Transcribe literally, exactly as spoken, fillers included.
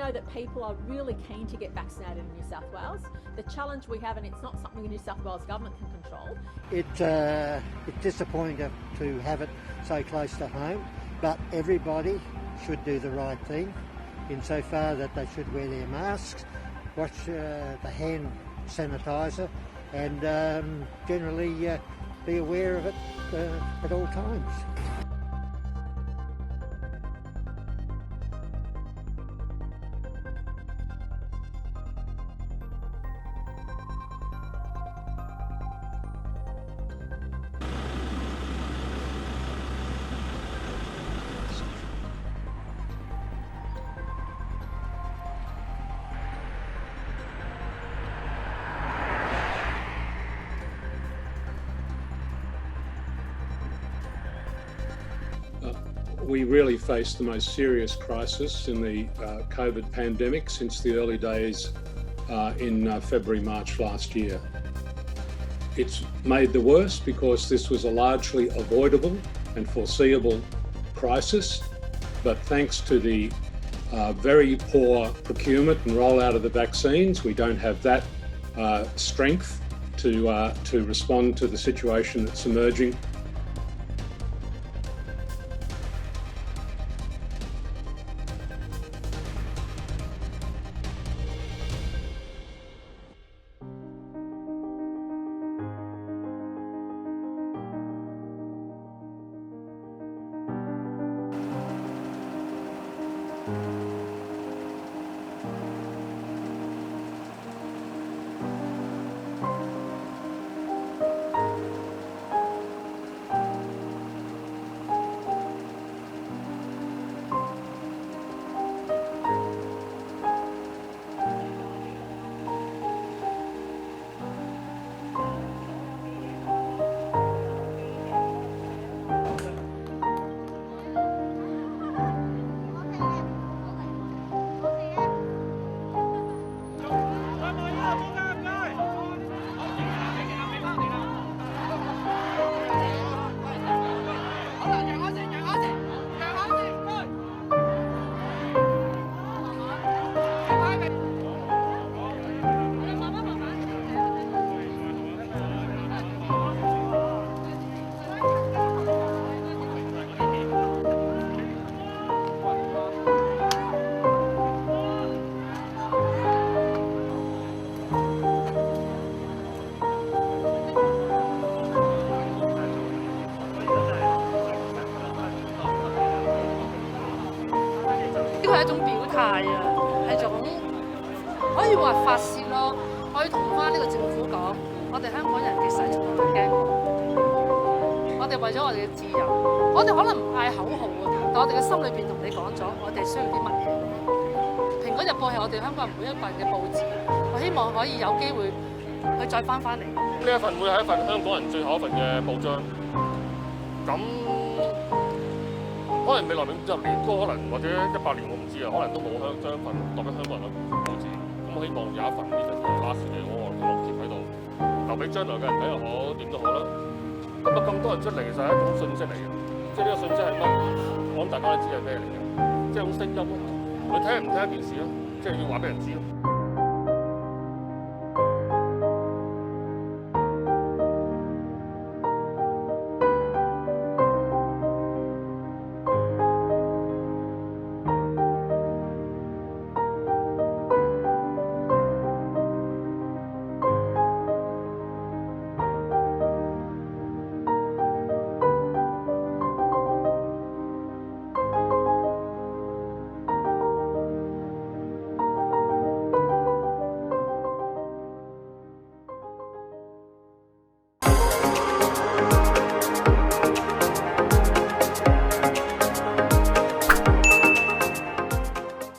know that people are really keen to get vaccinated in New South Wales. The challenge we have, and it's not something the New South Wales government can control. It, uh, it's disappointing to have it so close to home, but everybody should do the right thing insofar that they should wear their masks, wash, uh, the hand sanitizer, and, um, generally, uh, be aware of it, uh, at all times. Uh, we really face the most serious crisis in the, uh, COVID pandemic since the early days, uh, in, uh, February, March last year. It's made the worse because this was a largely avoidable and foreseeable crisis, but thanks to the, uh, very poor procurement and rollout of the vaccines, we don't have that, uh, strength to, uh, to respond to the situation that's emerging. 呢個係一種表態啊，係一種可以話發泄咯，可以同翻呢個政府講，我哋香港人其實從來冇驚過，我哋為咗我哋嘅自由，我哋可能唔嗌口號啊，但我哋嘅心裏邊同你講咗，我哋需要啲乜嘢。蘋果日報係我哋香港人每一個人嘅報紙，我希望可以有機會佢再翻翻嚟。呢一份會係一份香港人最後一份嘅報章。咁可能未來五十年都可能或者一百年，我唔知啊，可能都冇香將份代表香港人嘅報紙。咁我希望有一份呢份嘅 last 嘅，我我留貼喺度，留俾將來嘅人睇又好，點都好啦。咁啊，咁多人出嚟，其實係一種信息嚟嘅，即係呢個信息係乜？我諗大家都知係咩嚟嘅，即係一種聲音咯。佢聽唔聽一件事咧，即係要話俾人知咯。